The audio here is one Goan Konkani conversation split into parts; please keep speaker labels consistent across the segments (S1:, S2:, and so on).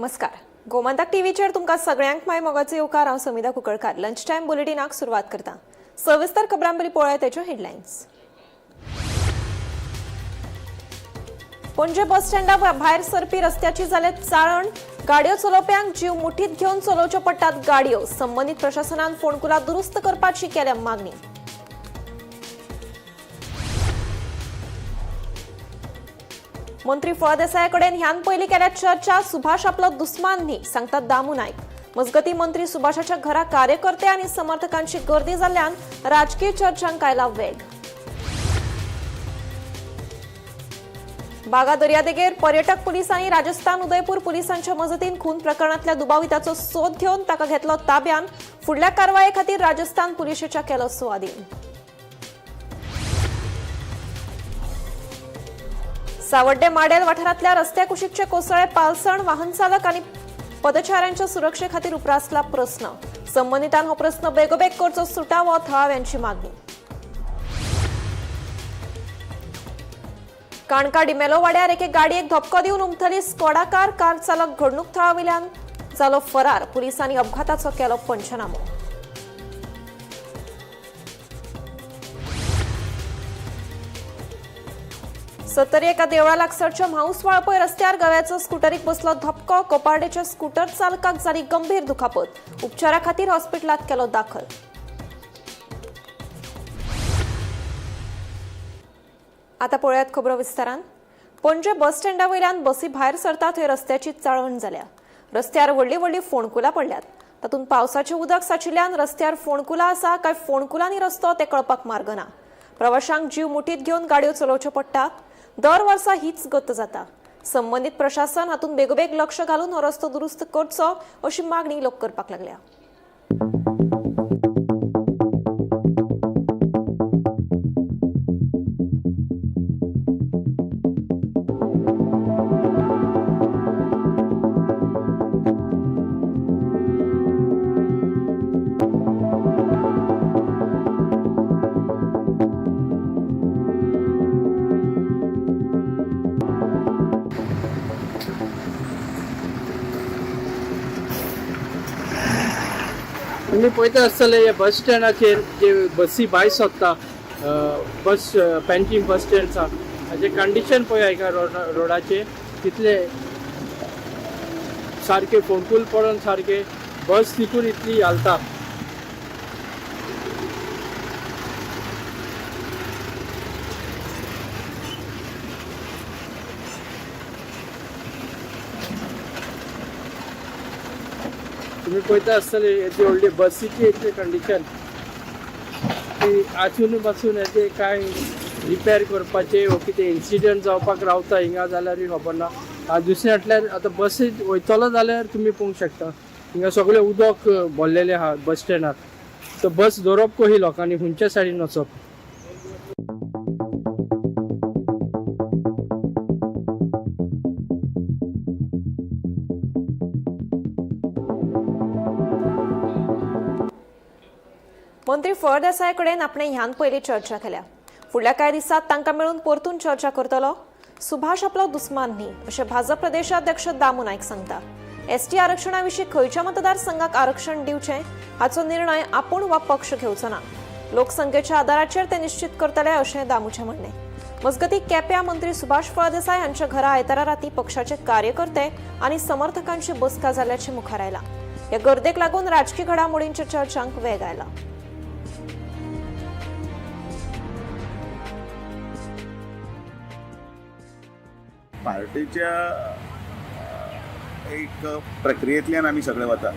S1: नमस्कार, गोमंतक टीव्हीचेर तुमकां सगळ्यांक माय मोगाचो येवकार. हांव समिधा कुंकळकार. लंच टायम बुलेटिनाक सुरवात करता. सविस्तर खबरां पयलीं पळोवया तेच्यो हेडलायन्स. पणजे बस स्टँडा भायर सरपी रस्त्याची जाल्या चाळण. गाडयो चलोवप्यांक जीव मुठीत घेवन चलोवच्यो पडटात गाडयो. संबंदीत प्रशासनान फोंडकुलां दुरुस्त करपाची केल्या मागणी. मंत्री फळदेसाया कडेन ह्यान पयलीं केल्या चर्चा. सुभाष आपलो दुस्मान न्ही, सांगतात दामू नायक. मजगती, मंत्री सुभाषाच्या घरा कार्यकर्ते आनी समर्थकांची गर्दी जाल्ल्यान राजकीय चर्चांक आयला वेग. बागा दर्यादेगेर पर्यटक पुलिसांनी राजस्थान उदयपूर पुलिसांच्या मजतीन खून प्रकरणातल्या दुबाविताचो सोद घेवन ताका घेतलो ताब्यान. फुडल्या कारवाये खातीर राजस्थान पुलिशेच्या केलो सुवादीन. सावड्डे माडेल वाठारांतल्या रस्त्या कुशीकचे कोसळे पालसण. वाहन चालक आणि पदचाऱ्यांच्या सुरक्षे खातीर उप्रासला प्रस्न. संबंधितान हो प्रस्न बेगोबेग करचो सुटावो, थळाव्यांची मागणी. काणका डिमेलो वाड्यार एके गाडयेक धपको दिवन उमथली स्कोडा कार. कार चालक घडणूक थळावयल्यान जालो फरार. पुलिसांनी अपघाताचो केलो पंचनामो. सत्तरी एका देवळा लागसरच्या म्हाऊस वाळपय रस्त्यार गव्याचो स्कुटरीक बसलो धपको. कोपार्डेच्या स्कुटर चालकाक जाली गंभीर दुखापत. उपचारा खातीर हॉस्पिटलात केलो दाखल. आता पळयात खबरो विस्तारान. पणजे बस स्टँडा वयल्यान बसी भायर सरता थंय रस्त्याची चाळवण जाल्या. रस्त्यार व्हडली व्हडली फोंडकुलां पडल्यात. तातूंत पावसाचें उदक साचिल्ल्यान रस्त्यार फोंडकुलां आसा काय फोंडकुलांनी रस्तो ते कळपाक मार्ग ना. प्रवाशांक जीव मुठीत घेवन गाडयो चलोवच्यो पडटात. दर वर्सा हीच गत जाता. संबंदीत प्रशासन हातूंत बेगोबेग लक्ष घालून हो रस्तो दुरुस्त करचो, अशी मागणी लोक करपाक लागल्या.
S2: तुमी पळयता आसतले, हे बस स्टँडाचेर जे बसी भायर सोदता, बस पेंजीम बस स्टँड आसा, हाजे कंडिशन पळय हाका रोडाचे कितले सारके फोंडकूल पडून सारके बस तितून इतली घालता. तुमी पळयता आसतले, येदी व्हडली बसीची इतली कंडिशन की आसून पासून हेजे कांय रिपेर करपाचे वो कितें इन्सिडंट जावपाक रावता हिंगा जाल्यारूय खबर ना. आनी दुसरें म्हटल्यार आतां बसी वयतलो जाल्यार तुमी पळोवंक शकता, हिंगा सगळें उदक भरलेलें आहा बस स्टँडार. तर बस दवरप कशी लोकांनी, खंयच्या सायडीन वचप?
S1: मंत्री फळदेसाय कडेन आपणे ह्यान पयलीं चर्चा केल्या. फुडल्या कांय दिसांत तांकां मेळून परतून चर्चा करतलो. सुभाष आपलो दुस्मान न्ही, अशें भाजप प्रदेशाध्यक्ष दामू नायक सांगता. एसटी आरक्षणा विशीं खंयच्या मतदारसंघाक आरक्षण दिवचें हाचो निर्णय आपूण वा पक्ष घेवचो ना. लोकसंख्येच्या आदाराचेर ते निश्चित करतले, अशें दामूचें म्हणणें. मजगती, केप्यां मंत्री सुभाष फळदेसाय हांच्या घरा आयतारा राती पक्षाचे कार्यकर्ते आनी समर्थकांची बसका जाल्ल्याचें मुखार आयलां. ह्या गर्देक लागून राजकी घडामोडींच्या चर्चांक वेग आयला.
S3: पार्टीच्या एक प्रक्रियेंतल्यान आमी सगळे वता.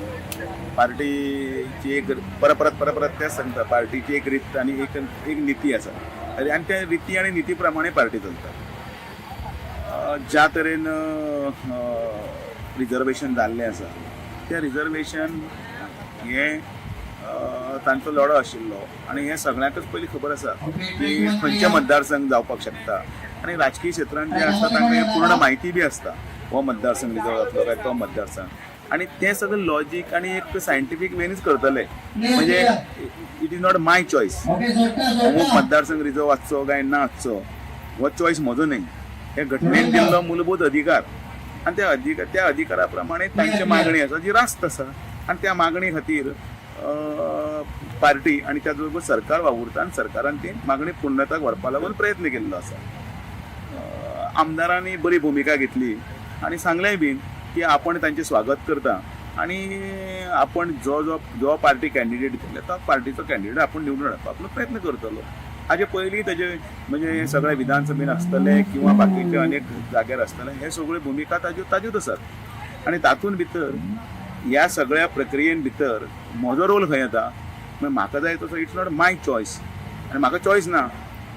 S3: पार्टीची एक परत परत परत परत तेच सांगता, पार्टीची एक रीत आनी एक एक निती आसा आनी त्या रिती आनी निती प्रमाणे पार्टी चलता. ज्या तरेन रिजर्वेशन जाल्लें आसा, तें रिजर्वेशन हें तांचो लढो आशिल्लो आनी हें सगळ्यांकच पयलीं खबर आसा की खंयचे मतदारसंघ जावपाक शकता. आनी राजकीय क्षेत्रांत जे आसता तांकां हें पूर्ण म्हायती बी आसता, हो मतदारसंघ रिजर्व जातलो काय तो मतदारसंघ, आनी तें सगळें लॉजीक आनी एक सायंटिफीक वेनूच करतले. म्हणजे it is not my choice. अमूक मतदारसंघ रिजर्व आसचो काय ना आसचो हो चॉयस म्हजो न्ही. हे घटनेन दिल्लो मूलभूत अधिकार. आनी त्या अधिकारा प्रमाणे तांची मागणी आसा जी रास्त आसा आनी त्या मागणी खातीर पार्टी आनी त्याच बरोबर सरकार वावुरता आनी सरकारान ती मागणी पूर्णताक व्हरपा लागून प्रयत्न केल्लो आसा. आमदारांनी बरी भुमिका घेतली आनी सांगलेंय बीन की आपण तांचें स्वागत करता आनी आपण जो जो जो पार्टी कॅन्डिडेट दितले तो पार्टीचो कॅन्डिडेट आपण निवडून हाडपाक आपलो प्रयत्न करतलो. हाजे पयलीं ताजे म्हणजे सगळे विधानसभेन आसतले किंवा बाकीचे अनेक जाग्यार आसतले, हे सगळ्यो भुमिका ताज्योच आसात. आनी तातूंत भितर ह्या सगळ्या प्रक्रियेन भितर म्हजो रोल खंय येता, म्हणजे म्हाका जाय तसो it's not my choice. आनी म्हाका चॉयस ना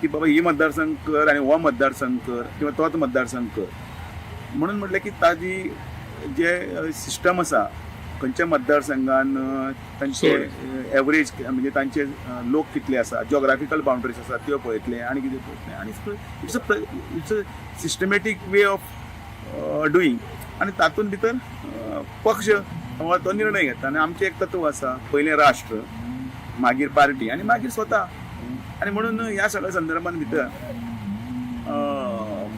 S3: की बाबा ही मतदारसंघ कर आनी हो मतदारसंघ कर किंवा तोच मतदारसंघ कर. म्हणून म्हटलें की ताजी जे सिस्टम आसा खंयच्या मतदारसंघान तांचे एवरेज म्हणजे तांचे लोक कितले आसा, जिओग्राफिकल बाउंड्रीज आसा त्यो पळयतले आनी कितें पळयतले आनी it's a systematic way of doing. आनी तातूंत भितर पक्ष हो तो निर्णय घेता आनी आमचें एक तत्व आसा, पयलें राष्ट्र, मागीर पार्टी आनी मागीर स्वता. आनी म्हणून ह्या सगळ्या संदर्भान भितर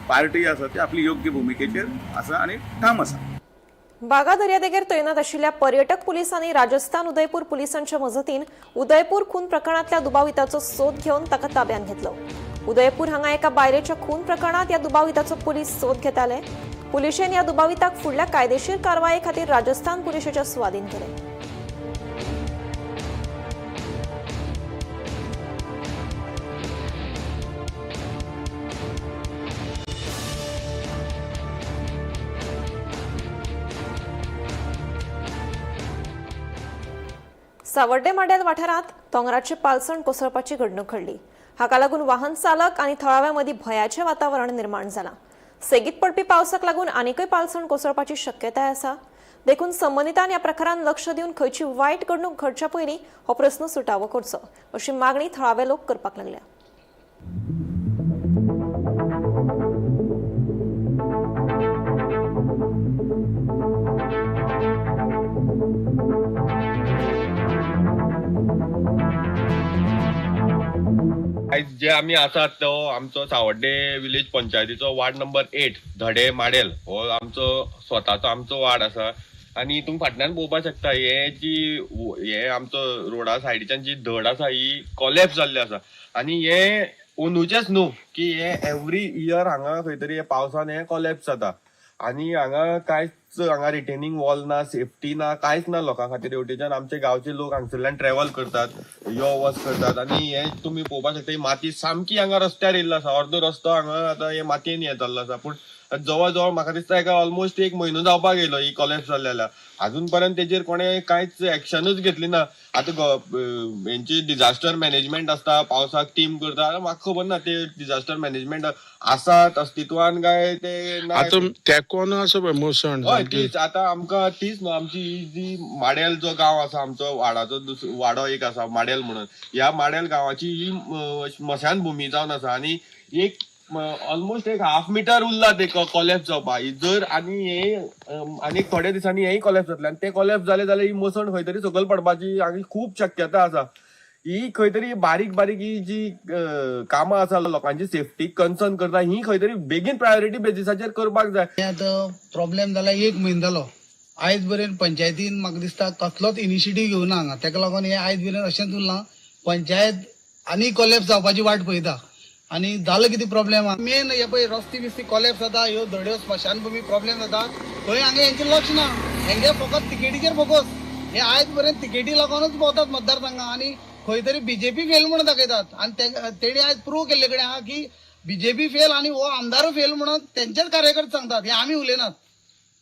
S3: पार्टी आसा ती आपली योग्य भुमिकेचेर आसा आनी ठाम आसा.
S1: बागा दर्यादेगेर तैनात आशिल्ल्या पर्यटक पुलिसांनी राजस्थान उदयपूर पुलिसांच्या मजतीन उदयपूर खून प्रकरणांतल्या दुबाविताचो सोद घेवन ताका ताब्यांत घेतलो. उदयपूर हांगा एका बायलेच्या खून प्रकरणांत ह्या दुबाविताचो पुलीस सोद घेताले. पुलिशेन ह्या दुबाविताक फुडल्या कायदेशीर कारवाये खातीर राजस्थान पुलिशेच्या सुवादीन केले. सावर्डे माडेल वाठारांत दोंगराचे पालसण कोसळपाची घडणूक घडली. हाका लागून वाहन चालक आनी थळाव्या मदीं भंयाचें वातावरण निर्माण जालां. सेगीत पडपी पावसाक लागून आनीकय पालसण कोसळपाची शक्यताय आसा. देखून संबंदितान ह्या प्रकारान लक्ष दिवन खंयची वायट घडणूक घडच्या पयलीं हो प्रस्न सुटावो करचो अशी मागणी थळावे लोक करपाक लागल्या.
S4: आयज जे आमी आसात तो आमचो सावड्डे विलेज पंचायतीचो वार्ड नंबर 8 धडे माडेल हो आमचो स्वताचो आमचो वार्ड आसा. आनी तुमी फाटल्यान पळोवपाक शकता हे जी हे आमचो रोडा सायडीच्यान जी धड आसा ही कॉलेप्स जाल्ली आसा. आनी हे अंदूचेच न्हू की हे एवरी इयर हांगा खंय तरी हे पावसान हे कॉलेप्स जाता. आनी हांगा कांयच हांगा रिटेनिंग वॉल ना, सेफ्टी ना, कांयच ना लोकां खातीर. हेवटेच्यान आमचे गांवचे लोक हांगसरल्यान ट्रॅव्हल करतात, यो वच करतात. आनी हे तुमी पळोवपाक शकता ही माती सामकी हांगा रस्त्यार येयल्लो आसा. अर्दो रस्तो हांगा आतां हे मातयेन हे जाल्लो आसा. पूण जवळ जवळ म्हाका दिसता एका ऑलमोस्ट एक म्हयनो जावपाक येयलो ही कॉलेप्स जाल्ल्या. अजून पर्यंत तेजेर कोणें कांयच एक्शनूच घेतली ना. आतां हेंची डिजास्टर मॅनेजमेंट आसता, पावसाक टीम करता, म्हाका खबर ना ते डिजास्टर मॅनेजमेंट आसात अस्तित्वान काय ते ना.
S5: आतां तेकोन आसा पळय मसण.
S4: हय तीच आतां आमकां तीच न्हू आमची ही जी माडेल जो गांव आसा आमचो वाडाचो वाडो एक आसा माडेल म्हणून, ह्या माडेल गांवाची ही स्मशानभुमी जावन आसा. आनी एक ऑलमोस्ट एक हाफ मिटर उरला ते कॉलेप्स जावपाक जर. आनी हे आनी थोड्या दिसांनी हेय कॉलेप्स जातले आनी ते कॉलेप्स जाले जाल्यार ही मसण खंय तरी सकयल पडपाची आनी खूब शक्यता आसा. ही खंय तरी बारीक बारीक ही जी कामां आसा लोकांची सेफ्टी कन्सर्न करता ही खंय तरी बेगीन प्रायोरिटी बेजिसाचेर करपाक जाय.
S6: आतां प्रॉब्लेम जाला एक म्हयनो जालो, आयज पर्यंत पंचायतीन म्हाका दिसता कसलोच इनिशिएटीव घेवना हांगा. तेका लागून हे आयज मेरेन अशेंच उरलां. पंचायत आनी कॉलेप्स जावपाची वाट पळयता आनी जालो कितें प्रॉब्लेम मेन हे पळय रस्ते बिस्ते कॉलेप्स जाता, ह्यो धड्यो स्मशानभुमी प्रॉब्लेम जाता, थंय हांगा हेंचें लक्ष ना. हेंगे फकत तिकेटीचेर फोकस. हे आयज पर्यंत तिकेटी लागूनच भोंवतात मतदारसंघात आनी खंय तरी बीजेपी फेल म्हणून दाखयतात. आनी तेणी आयज प्रूव केल्ले कडेन आहा की बीजेपी फेल आनी हो आमदारूय फेल म्हणून तेंचेच कार्यकर्ते सांगतात. हे आमी उलयनात,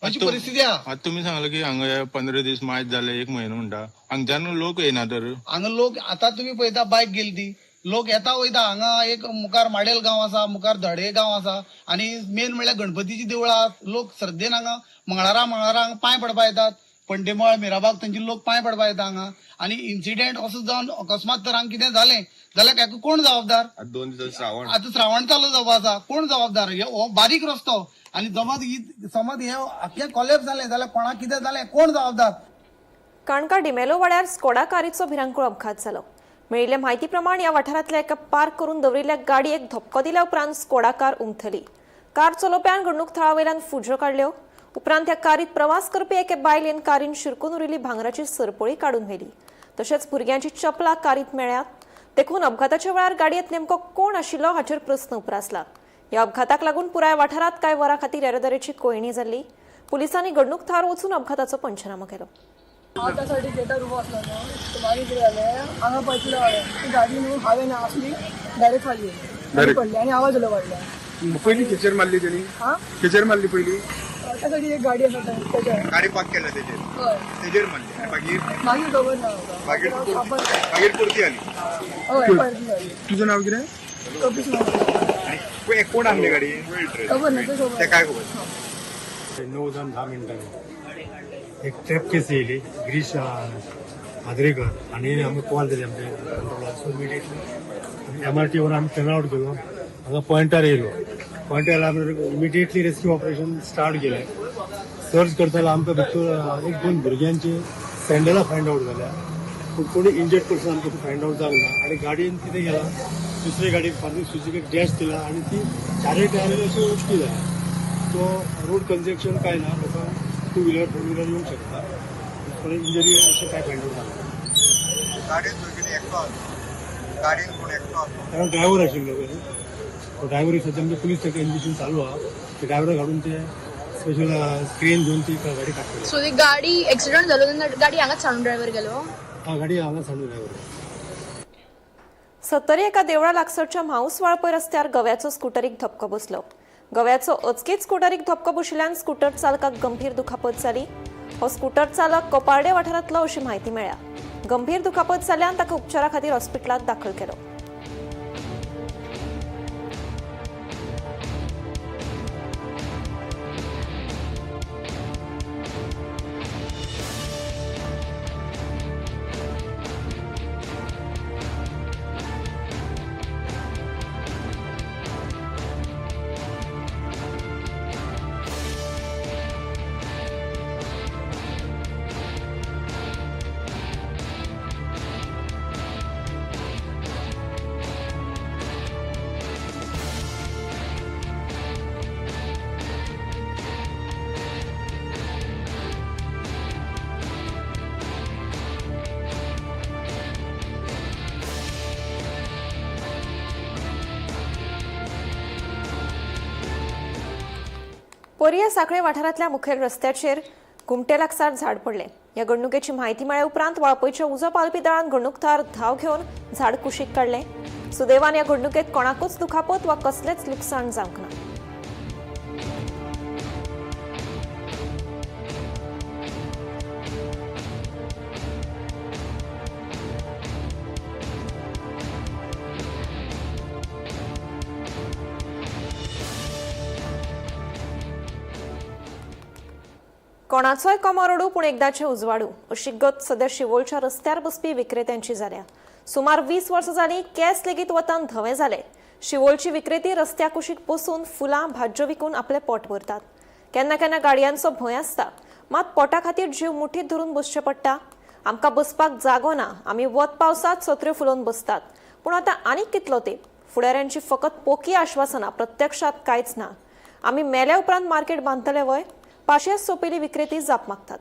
S6: अशी परिस्थिती आहा.
S5: आतां तुमी सांगला की हांगा 15 दीस मायज जाले, एक म्हयनो म्हणटा, हांगच्यान लोक येयना तर
S6: हांगा लोक आतां तुमी पळयता बायक गेली ती लोक येता वयता. हांगा एक मुखार माडेल गांव आसा, मुखार धडे गांव आसा आनी मेन म्हणल्यार गणपतीची देवळां. लोक श्रद्धेन हांगा मंगळारा मंगळारा हांगा पांय पडपा येतात. पंटेमळ मिराबाग थंयचे लोक पांय पडपा येता हांगा. आनी इन्सिडेंट असो जावन अकस्मात तर हांगा कितें जालें जाल्यार हेका कोण जबाबदार?
S4: 2 दिसांनी श्रावण,
S6: आतां श्रावण चालू जावपा आसा, कोण जबाबदार? हो बारीक रस्तो आनी समज हे आख्खें कॉलेप्स जालें जाल्यार कोणाक कितें जालें कोण जबाबदार?
S1: काणका डिमेलो वाड्यार स्कोडा कारीचो भिरांकूळ अपघात जालो. मेळिल्ले म्हायती प्रमाण ह्या वाठारांतल्या एका पार्क करून दवरिल्ल्या गाडयेक धपको दिल्या उपरांत स्कोडा कार उमथली. कार चलोवप्यान घडणूक थळा वयल्यान फुज्यो काडल्यो. उपरांत ह्या कारीत प्रवास करपी एके बायलेन कारीन शिरकून उरिल्ली भांगराची सरपळी काडून व्हेली. तशेंच भुरग्यांची चपलां कारीत मेळ्ळ्यात. देखून अपघाताच्या वेळार गाडयेंत नेमको कोण आशिल्लो हाचेर प्रस्न उप्रासला. ह्या अपघाताक लागून पुराय वाठारांत कांय वरां खातीर येरादारीची कोंयडी जाल्ली. पुलिसांनी घडणूक थळार वचून अपघाताचो पंचनामो केलो.
S7: हांव त्या सायडीक गेटार उबो आसलो न्हू, मागीर कितें जालें, हांगा पळयतलो हांवें ती गाडी न्हू हांवें आसली डायरेक्ट खाली गाडी पडली आनी आवाज जालो व्हडलो.
S8: पयली खेचेर मारली तेणी?
S7: हा.
S8: खेचेर मारली पयली?
S7: त्या सायडीक एक गाडी आसा तेच्या.
S8: गाडी पार्क केल्या तेजेर?
S7: हय.
S8: तेजेर मारली आनी मागीर?
S7: मागीर खबर ना म्हाका.
S8: मागीर?
S7: आपण
S8: मागीर परती आली?
S7: हय, परती आली.
S8: तुझं नाव कितें?
S7: कपीश मारलो.
S8: आनी कोण आणली गाडी?
S7: खबर ना, ते खबर.
S8: ते काय खबर.
S9: 9 जावन 10 मिनटांनी एक ट्रॅप केस येयली. गिरीश आद्रेकर आनी आमी कॉल दिली आमच्या कंट्रोलार. सो इमिडिएटली एमआरटीवर आमी टर्न आवट केलो. हांगा पॉयंटार येयलो. पॉयंटार येयला आमी इमिडिएटली रेस्क्यू ऑपरेशन स्टार्ट केलें. सर्च करताले आमकां भितर एक दोन भुरग्यांची सँडलां फायंड आवट जाल्या, पूण कोणी इंजर्ड पर्सन आमकां फायंड आवट जावंक ना. आनी गाडयेन कितें केलां, दुसरी गाडी फादर सुझुकी डॅश दिला आनी ती चारय टायरान अशी उश्टी जाली. सो रोड कंजेक्शन काय ना, लोकांक टू व्हिलर फोर व्हिलर येवंक शकता. कोणी इंजरी अशें काय फायंड आवट जालें.
S8: गाडयेन कितें एकटो आसलो? गाडयेन कोण एकटो आसलो?
S9: कारण ड्रायव्हर आशिल्लो. तो ड्रायव्हर सद्या आमचे पुलीस ताका इन्व्हेस्टिगेशन चालू आहा. ते ड्रायव्हराक हाडून ते स्पेशल क्रेन घेवन ती गाडी काडटले.
S10: सो ती गाडी एक्सिडंट जालो तेन्ना गाडी हांगाच सांडून ड्रायव्हर गेलो?
S9: हा, गाडी हांगा सांडून ड्रायव्हर.
S1: सत्तरी एका देवळा लागसरच्या म्हाऊस वाळपय रस्त्यार गव्याचो स्कुटरीक धपको बसलो. गव्याचो अचकीत स्कुटरीक धपको बशिल्ल्यान स्कुटर चालकाक गंभीर दुखापत जाली. हो स्कुटर चालक कोपार्डे वाठारांतलो अशी म्हायती मेळ्ळ्या. गंभीर दुखापत जाल्ल्यान ताका उपचारा खातीर हॉस्पिटलांत दाखल केलो. पोरया साखळे वाठारांतल्या मुखेल रस्त्याचेर घुमटे लागसार झाड पडलें. ह्या घडणुकेची म्हायती मेळ्ळे उपरांत वाळपयच्या उजो पालपी दळान घडणूक थळार धांव घेवन झाड कुशीक काडलें. सुदैवान ह्या घडणुकेत कोणाकूच दुखापत वा कसलेंच लुकसाण जावंक ना. कोणाचोय कमो रडू पूण एकदाचें उजवाडू अशी गत सध्या शिवोलच्या रस्त्यार बसपी विक्रेत्यांची जाल्या. सुमार 20 वर्सां जालीं केंस लेगीत वतान धवे जाले. शिवोलची विक्रेती रस्त्या कुशीक बसून फुलां भाज्यो विकून आपलें पोट भरतात. केन्ना केन्ना गाडयांचो भंय आसता, मात पोटा खातीर जीव मुठीत धरून बसचें पडटा. आमकां बसपाक जागो ना, आमी वत पावसांत सत्र्यो फुलोवन बसतात, पूण आतां आनीक कितलो तेंप? फुडाऱ्यांची फकत पोकी आश्वासनां, प्रत्यक्षात कांयच ना. आमी मेल्या उपरांत मार्केट बांदतले वय? पाशियेंस सोंपेली विक्रेती जाप मागतात.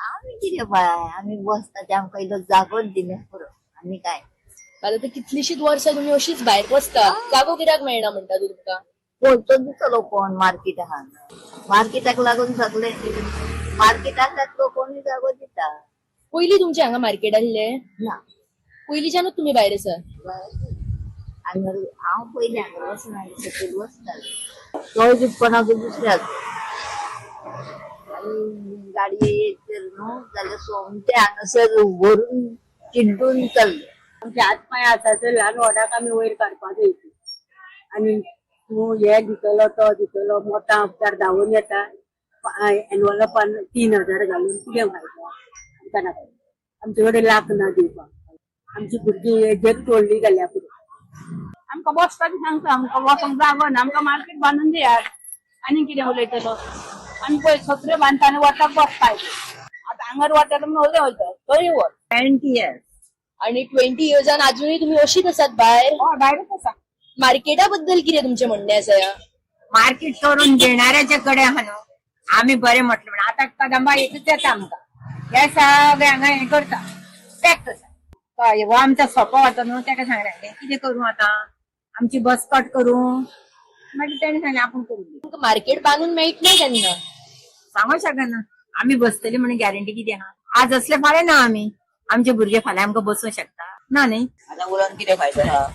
S11: आमी कितें बाय, आमी बसता ते आमकां इल्लो जागोच दिल्यार पुरो, आनी काय.
S10: आतां तर कितलीशीच वर्सां तुमी अशीच भायर बसता, जागो कित्याक मेळना म्हणटा तूं तुमकां?
S11: पळोवचो दितलो कोण मार्केट आहा, मार्केटाक लागून सगळे मार्केटाक लोक कोणूय जागो दिता.
S10: पयलीं तुमचें हांगा मार्केट आसलें?
S11: ना.
S10: पयलींच्यानूच तुमी भायर आसा?
S11: हांगा हांव पयलीं हांगा वचना, सकयल वचतालें. तोय कोणाकूय दुसऱ्याक आनी गाडये येत तर न्हू जाल्यार सोमतें हांगासर व्हरून चिड्डून चल्ले.
S12: आमचे हात पांय आसा तर ल्हान व्हडाक आमी वयर काडपाक जाय. आनी तूं हे दितलो तो दितलो, मोठा हप्त्यार धांवून येता, एनवलपान 3000 घालून कितें फायदो आमकां नाका. आमचे कडेन लाख ना दिवपाक. आमची भुरगीं हेजेर तोडली जाल्यार पुरो.
S13: आमकां बसपाक सांगता, आमकां वचोंक जागो ना, आमकां मार्केट बांदून दियात. आनी कितें उलयतलो?
S12: आमी पळय सत्र्यो बांदता आनी वताक बसता. आतां हांगर वता म्हणून वयता वयता तरी वत.
S11: 20 इयर्स.
S10: आणि 20 इयर्सान अजूनही तुम्ही अशीच आसात भायर?
S12: हय, भायरूच आसा.
S10: मार्केटा बद्दल कितें तुमचें म्हणणें आसा?
S11: मार्केट करून घेणाऱ्याच्या कडे आहा न्हू, आमी बरें म्हटलें म्हणून आतां कदंबा एकच येता आमकां, हे सगळे हांगा हें करता, पॅक करता. हय, हो आमचो सोंपो वता न्हू, तेका सांगलें कितें करूं आतां, आमची बस कट करूं? मागीर तेणें सांगलें आपूण करून दी.
S10: तुमकां मार्केट बांदून मेळटलें केन्ना?
S11: सांगू शकना. आमी बसतली म्हणून गॅरंटी कितें आहा? आज असले फाल्यां ना, आमी आमचे भुरगे फाल्यां आमकां बसूंक शकता ना न्ही.
S12: आतां उलोवन कितें फायदो आहा?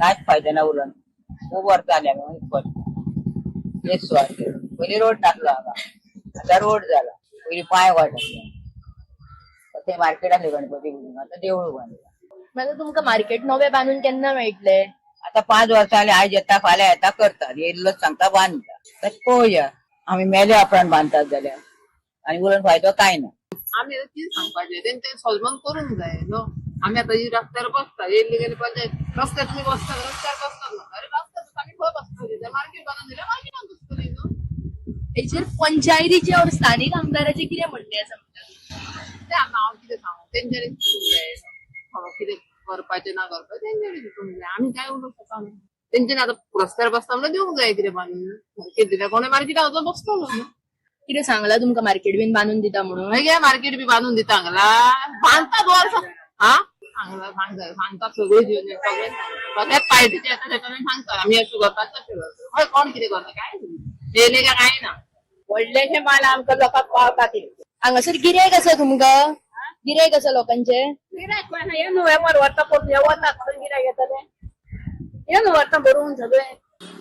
S12: कांयच फायदो ना उलोवन. खूब वर्सां जाली आमी इतकोच एक सुवातेर. पयलीं रोड नासलो हांगा, आतां रोड जाला. पयलीं पांय वाट आसली, ते मार्केट आसलें गणपती करून, आतां देवूळ बांदलां.
S10: मागीर तुमकां मार्केट नवें बांदून केन्ना मेळटलें?
S12: आतां 5 वर्सां जालीं. आयज येता फाल्यां येता करतात, येयल्लोच सांगता बांदता. तशें पळोवया, आमी मेल्या उपरांत बांदतात जाल्यार आनी उलोवन फायदो कांय ना.
S13: आमी आतां कितें सांगपाचें? तेंच्यानी सॉल्व करूंक जाय न्हू. आमी आतां ही रस्त्यार बसता, येयल्ली गेली पंचायत रस्त्यार तुमी बसता, रस्त्यार बसतात न्हू. अरे रस्त्यार आमी खंय बसतली? मार्केट बांदून दिल्यार मार्केटान बसतली न्हू.
S10: हेचेर पंचायतीचे और स्थानीक आमदाराचें कितें म्हणणें आसा?
S13: तें आतां हांव कितें सांगू? तेंच्यांनी चिंतूंक जाय न्हू, कितें करपाचें ना करपाचें तेंच्यांनी चिंतूंक जाय. आमी कांय उलोवंक शकना. तेंच्यांनी आतां रस्त्यार बसता म्हणल्यार दिवंक जाय कितें बांदून. मार्केट दिल्यार कोणूय मार्केटान वचून बसतलो न्हू.
S10: कितें सांगलां तुमकां मार्केट बीन बांदून दिता म्हणून?
S13: मागीर मार्केट बी बांदून दिता हांगला बांदतात वर्सां. हा, सांगला सांगता सांगतात सगळीं, सगळे सगळ्यात पार्टीचे येता तेका सांगतात आमी अशें करतात तशें करतात. हय, कोण कितें करता काय येयलें काय कांय ना.
S12: व्हडलेशें माल आमकां लोकांक पावता ते.
S10: हांगासर गिरायक आसा तुमकां? गिरायक आसा लोकांचे?
S12: गिरायक कोण हे न्हू, हे व्हरता पळोवन हे वतात थंय गिरायक येतलें, हे न्हू व्हरता भरून सगळें.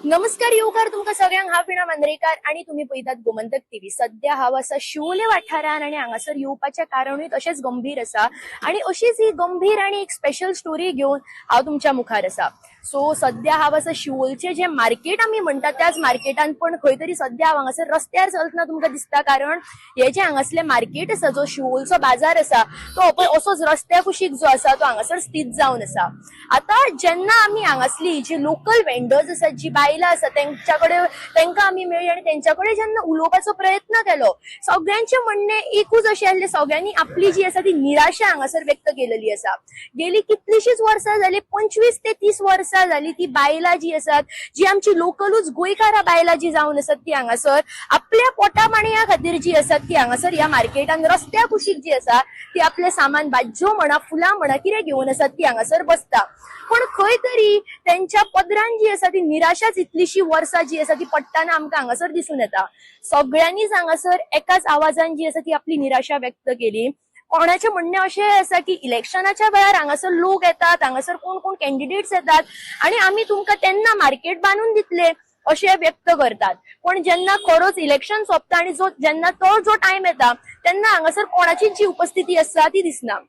S10: नमस्कार, येवकार तुमकां सगळ्यांक. हांव विणा मांद्रेकार आणि तुम्ही पळयतात गोमंतक टीव्ही. सध्या हांव आसा शिवोले वाठारान आणि हांगासर येवपाचें कारणूय तशेंच गंभीर आसा आणि अशीच ही गंभीर आणि एक स्पेशल स्टोरी घेवन हांव तुमच्या मुखार आसा. सो सध्या हांव आसा शिवोलचे जे मार्केट आमी म्हणटात त्याच मार्केटान, पण खंय तरी सध्या हांव हांगासर रस्त्यार चलतना तुमकां दिसता, कारण हे जे हांगासले मार्केट आसा, जो शिवोलचो बाजार आसा, तो पळय असोच रस्त्या कुशीक जो आसा तो हांगासर स्थित जावन आसा. आतां जेन्ना आमी हांगासली जी लोकल वेंडर्स आसात, जी बायलां आसा, तेंच्या कडेन तेंकां आमी मेळ्ळी आनी तेंच्या कडेन जेन्ना उलोवपाचो प्रयत्न केलो, सगळ्यांचें म्हणणें एकूच अशें आसलें, सगळ्यांनी आपली जी आसा ती निराशा हांगासर व्यक्त केलेली आसा. गेली कितलीशीच वर्सां जाली, 25 ते 30 वर्सां जाली, ती बायलां जी आसात, जी आमची लोकलूच गोंयकारा बायलां जी जावन आसात, ती हांगासर आपल्या पोटा पाणया खातीर जी आसात ती हांगासर ह्या मार्केटान रस्त्या कुशीक जी आसा ती आपलें सामान, भाजयो म्हणा, फुलां म्हणा, कितें घेवन आसात ती हांगासर बसता. पण खंय तरी तेंच्या पदरान जी आसा ती निराशाच इतलीशी वर्सां जी आसा ती पडटना आमकां हांगासर दिसून येता. सगळ्यांनीच हांगासर एकाच आवाजान जी आसा ती आपली निराशा व्यक्त केली. कोणाचें म्हणणें अशें आसा की इलेक्शनाच्या वेळार हांगासर लोक येतात, हांगासर कोण कोण कॅन्डिडेट्स येतात आणि आमी तुमकां तेन्ना मार्केट बांदून दितले अशें व्यक्त करतात. पण जेन्ना खरोच इलेक्शन सोंपता आणि जो जेन्ना तो जो टायम येता तेन्ना हांगासर कोणाची जी उपस्थिती आसता ती दिसना.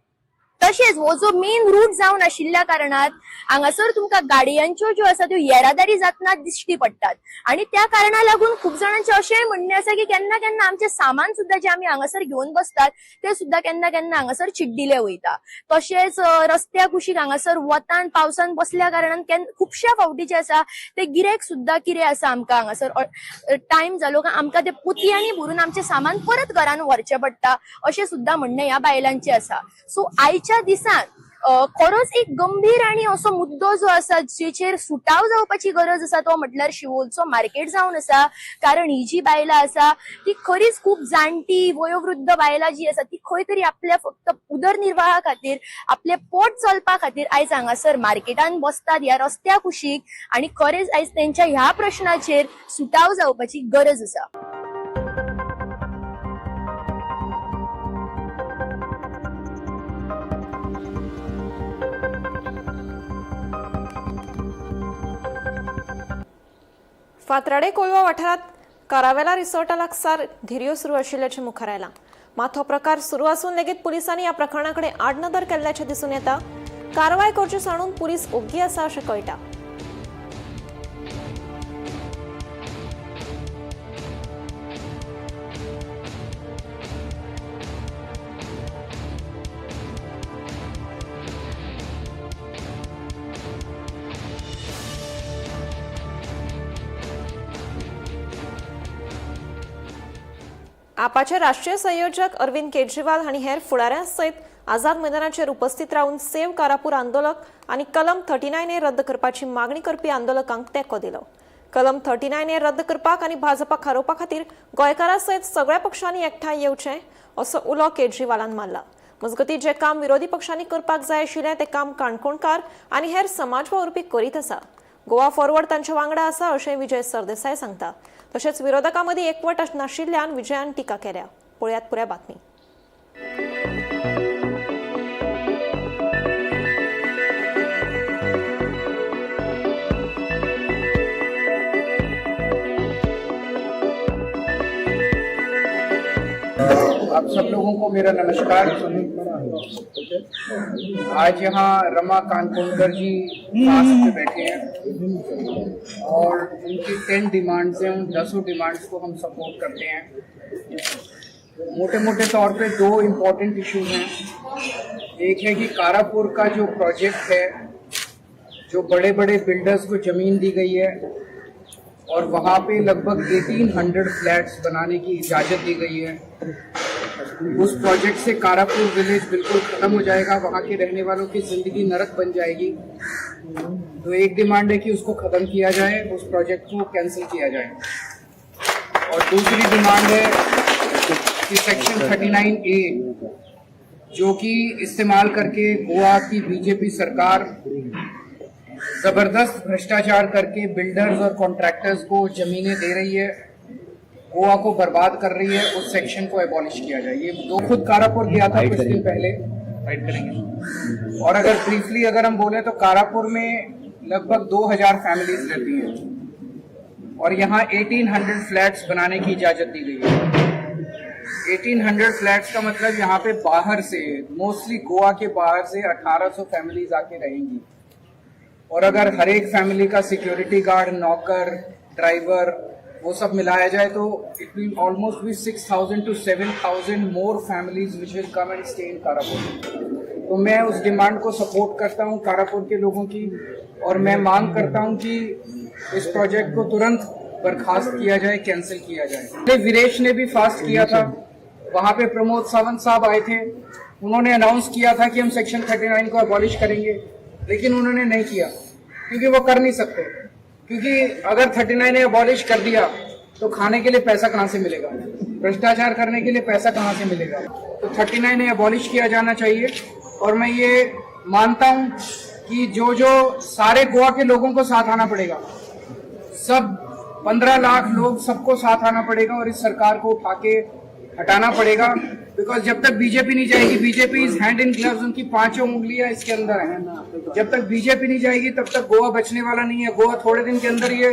S10: तशेंच हो जो मेन रूट जावन आशिल्ल्या कारणान हांगासर तुमकां गाडयांच्यो ज्यो आसा त्यो येरादारी जातना दिश्टी पडटात आणि त्या कारणा लागून खूब जाणांचें अशेंय म्हणणें आसा की केन्ना केन्ना आमचें सामान सुद्दां जें आमी हांगासर घेवन बसतात तें सुद्दां केन्ना केन्ना हांगासर चिड्डिलें वयता. तशेंच रस्त्या कुशीक हांगासर वतान पावसान बसल्या कारणान खुबश्या फावटी जे आसा ते गिरायक सुद्दां कितें आसा आमकां हांगासर टायम जालो काय आमकां ते पोतयांनी भरून आमचें सामान परत घरान व्हरचें पडटा अशें सुद्दां म्हणणें ह्या बायलांचें आसा. सो आयच्या दिसान खरोच एक गंभीर आणि असो मुद्दो जो आसा जेचेर सुटाव जावपाची गरज आसा तो म्हटल्यार शिवोलचो मार्केट जावन आसा. कारण ही जी बायलां आसा ती खरीच खूब जाणटी वयोवृद्ध बायलां जी आसा ती खंय तरी आपल्या फक्त उदरनिर्वाहा खातीर, आपले पोट चलपा खातीर आयज हांगासर मार्केटान बसतात ह्या रस्त्या कुशीक आणि खरेंच आयज तेंच्या ह्या प्रश्नाचेर सुटाव जावपाची गरज आसा.
S1: फातराडे कोलवा वाठारात कारावेला रिसॉर्टा लागसार धिरयो सुरू आशिल्ल्याचें मुखार आयलां. मात हो प्रकार सुरू आसून लेगीत पुलिसांनी ह्या प्रकरणा कडेन आडनदर केल्ल्याचें दिसून येता. कारवाय करची सांडून पुलीस ओग्गी आसा अशें कळटा. आपाचे राष्ट्रीय संयोजक अरविंद केजरीवाल हांणी हेर फुडाऱ्यां सयत आझाद मैदानाचेर उपस्थित रावन सेव कारापूर आंदोलक आनी कलम 39A रद्द करपाची मागणी करपी आंदोलकांक तेंको दिलो. कलम 39A रद्द करपाक आनी भाजपाक हारोवपा खातीर गोंयकारां सयत सगळ्या पक्षांनी एकठांय येवचें असो उलो केजरीवालान मारला. मजगतीं, जें काम विरोधी पक्षांनी करपाक जाय आशिल्लें तें काम काणकोणकार आनी हेर समाज वावुरपी करीत आसा. गोवा फॉरवर्ड तांच्या वांगडा आसा अशें विजय सरदेसाय सांगता. तशेंच विरोधकां मदीं एकवट नाशिल्ल्यान विजयान टिका केल्या. पळयात पुराय बातमी.
S14: आप सब लोगों को मेरा नमस्कार. आज यहाँ रमा कानकोणकर जी फास्ट पे बैठे हैं और उनकी 10 डिमांड्स हैं. उन दसों डिमांड्स को हम सपोर्ट करते हैं. मोटे मोटे तौर पे दो इम्पोर्टेंट इश्यूज हैं. एक है कि कारापुर का जो प्रोजेक्ट है, जो बड़े बड़े बिल्डर्स को ज़मीन दी गई है और वहाँ पे लगभग 1800 फ्लैट्स बनाने की इजाज़त दी गई है, उस प्रोजेक्ट से कारापुर विलेज बिल्कुल ख़त्म हो जाएगा. वहाँ के रहने वालों की ज़िंदगी नरक बन जाएगी. तो एक डिमांड है कि उसको ख़त्म किया जाए, उस प्रोजेक्ट को कैंसिल किया जाए. और दूसरी डिमांड है कि सेक्शन 39A, जो कि इस्तेमाल करके गोवा की बीजेपी सरकार ज़बरदस्त भ्रष्टाचार करके बिल्डर्स और कॉन्ट्रैक्टर्स को ज़मीनें दे रही है, गोवा को बर्बाद कर रही है, उस सेक्शन को एबॉलिश किया जाए. ये दो. खुद कारापुर गया था कुछ दिन पहले और अगर ब्रीफली अगर हम बोले तो कारापुर में लगभग 2000 फैमिलीज रहती हैं और यहाँ 1800 फ्लैट्स बनाने की इजाज़त दी गई है. 1800 फ्लैट्स का मतलब यहाँ पे बाहर से, मोस्टली गोवा के बाहर से 1800 फैमिलीज आके रहेंगी और अगर हर एक फैमिली का सिक्योरिटी गार्ड, नौकर, ड्राइवर, वो सब मिलाया जाए तो it will almost be 6000 to 7000 more families which will come and stay in Karapur. तो मैं उस डिमांड को सपोर्ट करता हूँ कारापुर के लोगों की और मैं मांग करता हूँ कि इस प्रोजेक्ट को तुरंत बर्खास्त किया जाए, कैंसिल किया जाए. वीरेश ने भी फास्ट किया था. वहां पे प्रमोद सावंत साहब आए थे. उन्होंने अनाउंस किया था कि हम सेक्शन 39 को अबॉलिश करेंगे, लेकिन उन्होंने नहीं किया क्योंकि वो कर नहीं सकते, क्योंकि अगर 39 ने अबॉलिश कर दिया तो खाने के लिए पैसा कहाँ से मिलेगा? भ्रष्टाचार करने के लिए पैसा कहाँ से मिलेगा? तो 39 ने अबॉलिश किया जाना चाहिए और मैं ये मानता हूँ कि जो जो सारे गोवा के लोगों को साथ आना पड़ेगा. सब 15 लाख लोग, सबको साथ आना पड़ेगा और इस सरकार को उठा के हटाना पड़ेगा, because जब तक बीजेपी नहीं जाएगी, BJP is hand in gloves, उनकी पांचों उंगलियां इसके अंदर हैं. जब तक बीजेपी नहीं जाएगी, तब तक गोवा बचने वाला नहीं है. गोवा थोड़े दिन के अंदर ये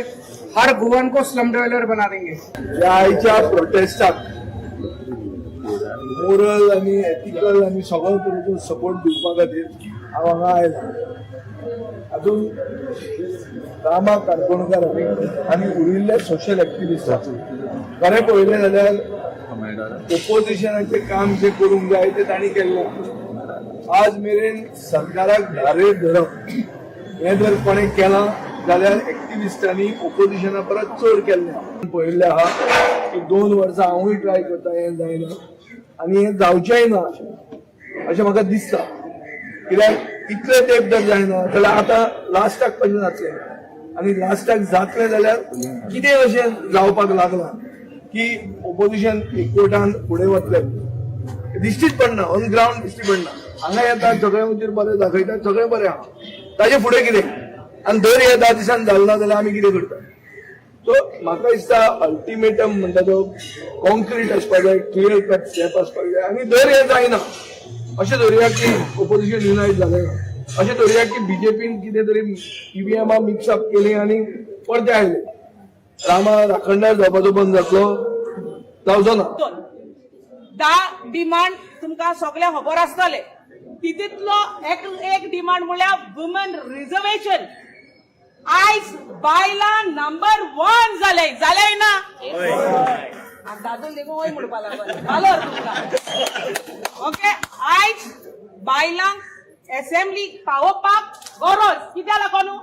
S14: हर गोवन को स्लम ड्वेलर बना देंगे.
S15: ह्या आयच्या प्रोटेस्टाक मोरल आनी एथिकल आनी सगळो तरेचो सपोर्ट दिवपा खातीर हांव हांगा आयला. हातूंत रामा काणकोणकार आनी उरिल्ले सोशल एक्टिविस्ट. खरें पळयलें जाल्यार ओपोजिशनाचें काम जें करूंक जाय तें तांणी केल्लें. आज मेरेन सरकाराक धारेर धरप हें जर कोणें केलां जाल्यार एक्टिविस्टांनी ओपोजिशना परस चड केल्लें. पळयल्लें आहा की 2 वर्सां हांवूय ट्राय करता, हें जायना आनी हें जावचेंय ना अशें अशें म्हाका दिसता. कित्याक इतले तेंप जर जायना जाल्यार आतां लास्टाक कशें जातलें? आनी लास्टाक जातलें जाल्यार कितें अशें जावपाक लागलां की ओपोजिशन एकवटान फुडें वतलें? दिश्टीच पडना, ऑन ग्रावंड दिश्टी पडना. हांगा येतात, सगळे हुजीर बरें दाखयतात, सगळें बरें आहा. ताजे फुडें कितें? आनी दर ह्या 10 दिसान जालें ना जाल्यार आमी कितें करता? सो म्हाका दिसता अल्टिमेटम म्हणटा तो कॉन्क्रीट आसपाक जाय, क्लियर कट स्टेप आसपाक जाय. आनी दर हें जायना अशें धरुया की ओपोजिशन युनायट जालें ना, अशें धरुया की बीजेपीन कितें तरी ईव्हीएमा मिक्स अप केली आनी परते आयले, रामा राखणदार जावपाचो बंद जातलो? जावचो ना.
S16: 10 डिमांड तुमकां सगळ्यांक खबर आसतले. तितूंतलो एक एक डिमांड म्हणल्यार वुमन रिझर्वेशन. आयज बायलां नंबर वन जाले. जाले ना? दादून देखून वय म्हणपा लागलो. वालोर तुमकां. ओके, आयज बायलांक एसेंब्ली पावोवपाक गरज कित्याक लागून?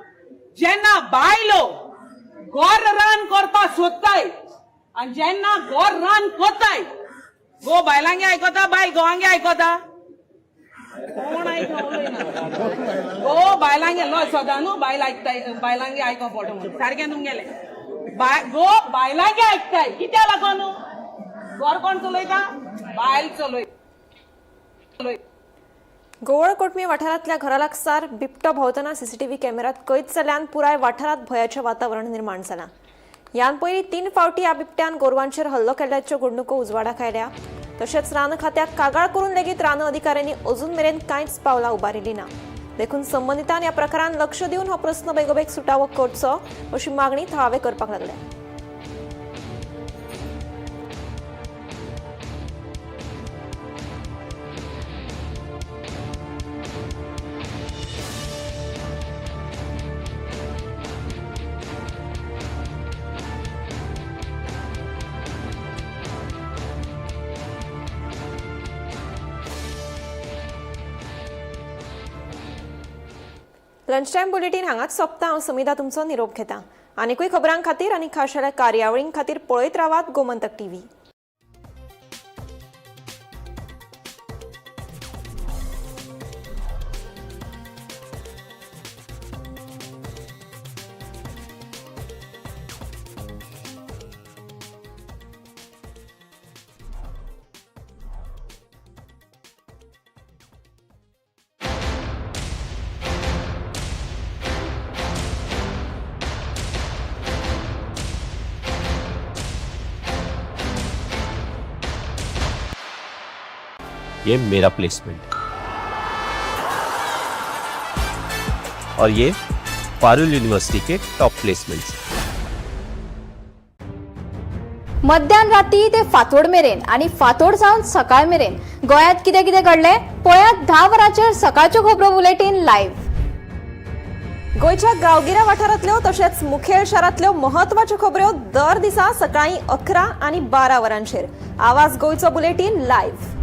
S16: जेन्ना बायलो घर रन करपाक सोदताय आनी जेन्ना घर रन करताय घोव बायलांगे आयकता, बायल घोवांगे आयकता. कोण आयकना उलयना. घोव बायलांगे न्हय सदां न्हू बायल आयकताय, बायलांगे आयको पोटा म्हणून सारकें तुमगेलें. घोव बायलांगे आयकताय कित्या लागून न्हू? घर कोण चलयता? बायल चलयता.
S1: गोवळ कोटमी वाठारांतल्या घरा लागसार बिबटो भोंवतना सीसीटीव्ही कॅमेऱ्यात कैद जाल्ल्यान पुराय वाठारांत भंयाचें वातावरण निर्माण जालां. ह्यान पयलीं 3 फावटी ह्या बिबट्यान गोरवांचेर हल्लो केल्ल्याच्यो घडणुको उजवाडाक आयल्या. तशेंच रान खात्याक कागाळ करून लेगीत रान अधिकाऱ्यांनी अजून मेरेन कांयच पावलां उबारिल्लीं ना. देखून संबंदितान ह्या प्रकारान लक्ष दिवन हो प्रस्न बेगोबेग सुटावो करचो अशी मागणी थळावे करपाक लागल्या. लंच टायम बुलेटीन हांगाच सोंपता. हांव समिधा तुमचो निरोप घेता. आनीकूय खबरां खातीर आनी खाशेल्या कार्यावळीं खातीर पळयत रावात गोमंतक टीव्ही.
S17: ये मेरा प्लेसमेंट और ये Parul university K top placements.
S18: मध्यान राती ते फांतोड मेरेन आनी फांतोड जावन सकाळ मेरेन गोंयांत कितें कितें घडलें पळयात 10 वरांचेर सकाळच्यो खबरो बुलेटीन लायव्ह.
S1: गोंयच्या गांवगिऱ्या वाठारांतल्यो तशेंच मुखेल शारांतल्यो म्हत्वाच्यो खबऱ्यो दर दिसा सकाळीं 11 आनी 12 वरांचेर आवाज गोंयचो बुलेटीन लायव्ह.